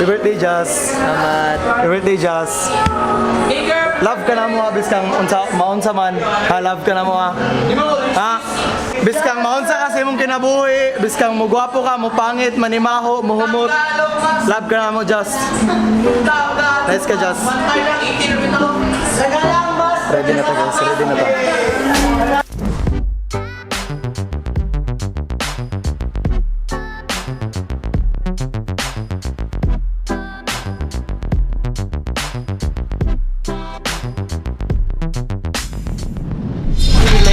Happy birthday, Jas. Salamat. Happy birthday, Jas. Love ka na mo, ha, biskang unsa, maunsa man. Ha, love ka na mo, ha. Ha? Biskang maunsa kasi mong kinabuhi, biskang mo gwapo ka, mo pangit, manimaho, mo humot. Love ka na mo, Jas. Nice ka, Jas. Ready na to, guys. Ready na to.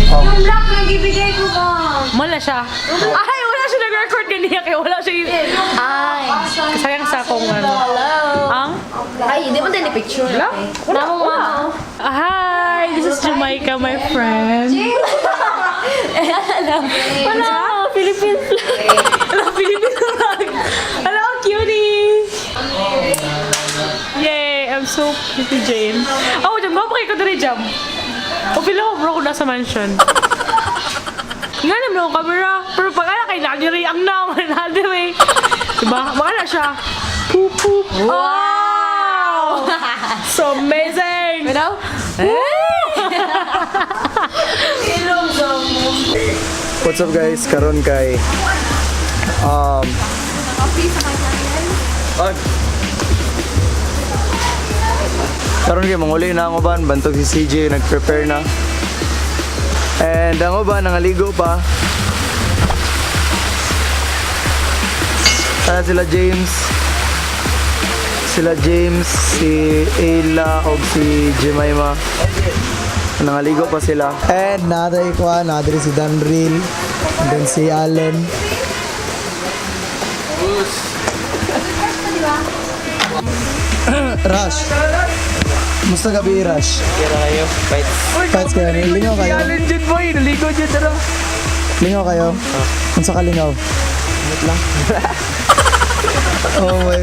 Yung black na gibigay ko ba? Wala siya. Ay, wala siya nag-record ganiya kaya wala siya. Ay. Sayang sa akong ano. Hello. Ang? Ay, hindi mo din picture. Wala. Wala mo mama. Hi, this is Jamaica, my friend. Alam. Wala, Philippine flag. Wala, Philippine flag. Hello, cutie. Yay, I'm so pretty, Jane. Oh, jam, gwapo kayo ko diri, jam. O, pila ko, bro, ko nasa mansion. Nga naman ang camera. Pero pag ala kay Nadiri, ang naman, Nadiri. Diba? Baka na siya. Poop, poop. Wow! So amazing! You know? What's up, guys? Karon kay Ay. Karon kay manguli na ang uban, bantog si CJ nag-prepare na. And ang uban nangaligo pa. Sana sila James. Sila James, si Ayla og si Jemima. Nangaligo pa sila. And naday ko, naday si Danril, and then si Allen. Rush. Musta gabi, Rush? Kira kayo. Fights. Fights kayo. Lingaw kayo. Allen dyan, boy. Naligo dyan, tara. Lingaw kayo. Unsa ka lingaw? Wait lang. Oh my.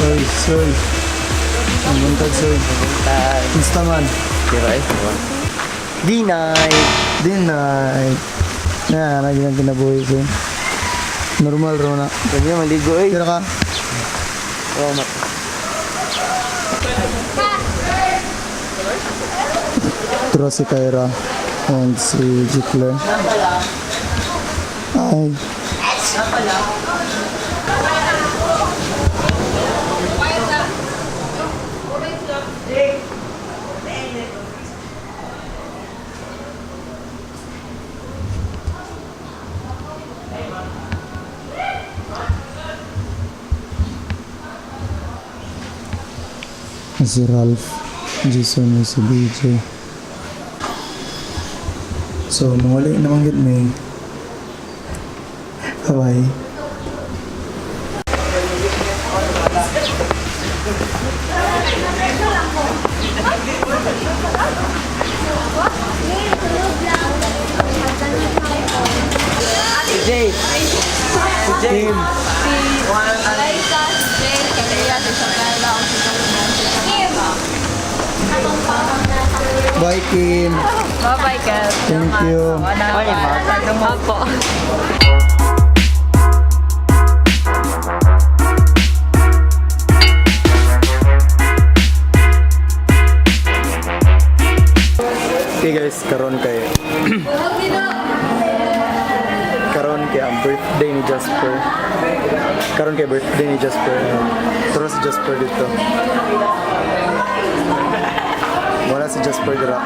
Soy, soy. Ang buntag, soy. Musta man? Kira eh. D-night. Di night. Na, lagi lang kinabuhi ko. Normal ro na. Ganyan, maligo eh. Tira ka. Salamat. Tira si Kyra and si Jikler. Ay. Si Ralph, Jason, si BJ. So, mawali naman gid may. Bye-bye. Si Jay. Si Jay. Team. Liza, si Jane, Katrina, si Isabella, o si Jonah, si Kim. Bye, Kim. Bye-bye, Kev. Thank you. Ay, ma. Apo. Okay guys, karon kay ang birthday ni Jasper. Karon kay birthday ni Jasper. Turo si Jasper dito. Wala si Jasper dira.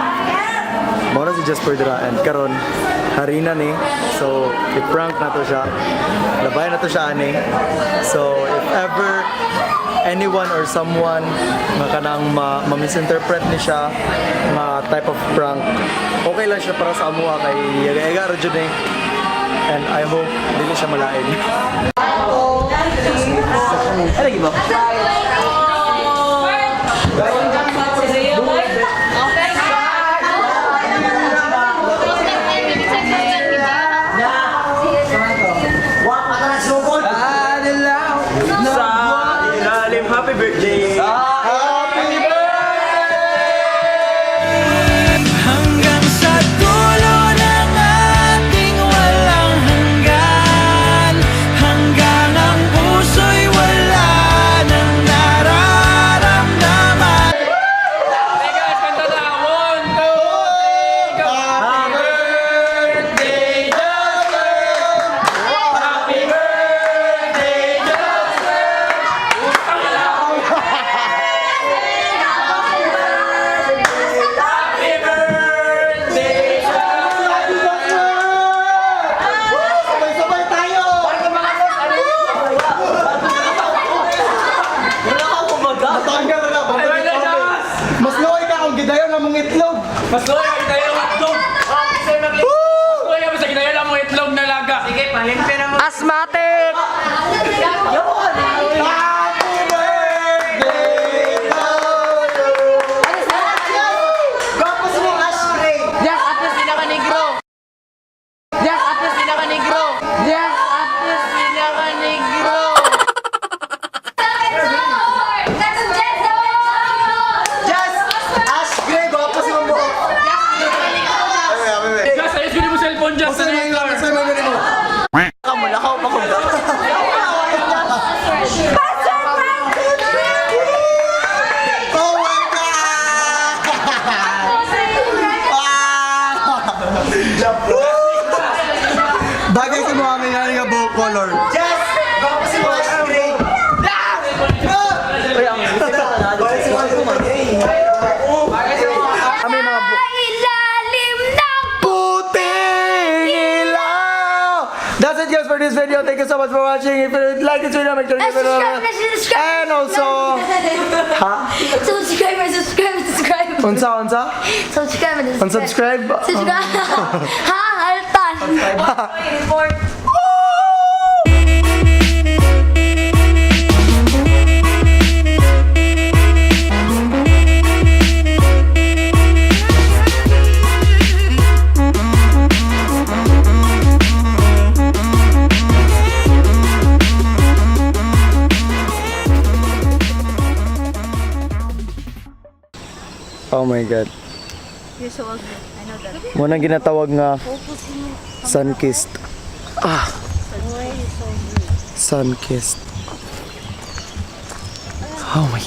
Wala si Jasper dira and karon harina ni. So i-prank na to siya. Labayan na to siya ani. So if ever anyone or someone nga kanang ma-misinterpret ni siya nga type of prank, okay lang siya para sa amuha kay yaga-yaga ra jud eh. And I hope dili siya malain. Ay, lagi ba? Sa ilalim, happy birthday! Happy Hanggang sa dulo ng ating walang hanggan, hanggang ang puso'y Mas luya tayo hotdog. Mas luya sa ginayo lang mo itlog na laga. Sige, palimpi na mo. Asthmatic! Happy birthday to you! Gwapo sa mong ashtray! Yes, atis pinaka-negro! Yes, atis pinaka-negro! Yes, atis pinaka-negro! Yes! Ash gray, gwapo sa mong buhok! Ay, ay, ay. Jas, ayos ko mo cellphone, Jas. Usa na yung lang, usa na yung mo. Kamu, lakaw pa ko. Oh my God! Wow! Bagay sa mga may nga buhok color. Yes! Gwapo si mga ash gray. Bagay si mga Kami mga Ilalim ng puting ilaw! That's it, guys, for this video. Thank you so much for watching. If you like this video, make sure to give it a Subscribe na, subscribe. And also, ha? Subscribe and subscribe and subscribe. Unsa, unsa? Subscribe and Unsubscribe? Subscribe. Ha? Haltan. Oh my God. You're so ugly. I know that. Muna ginatawag nga sun-kissed. Ah. Sun-kissed. Oh my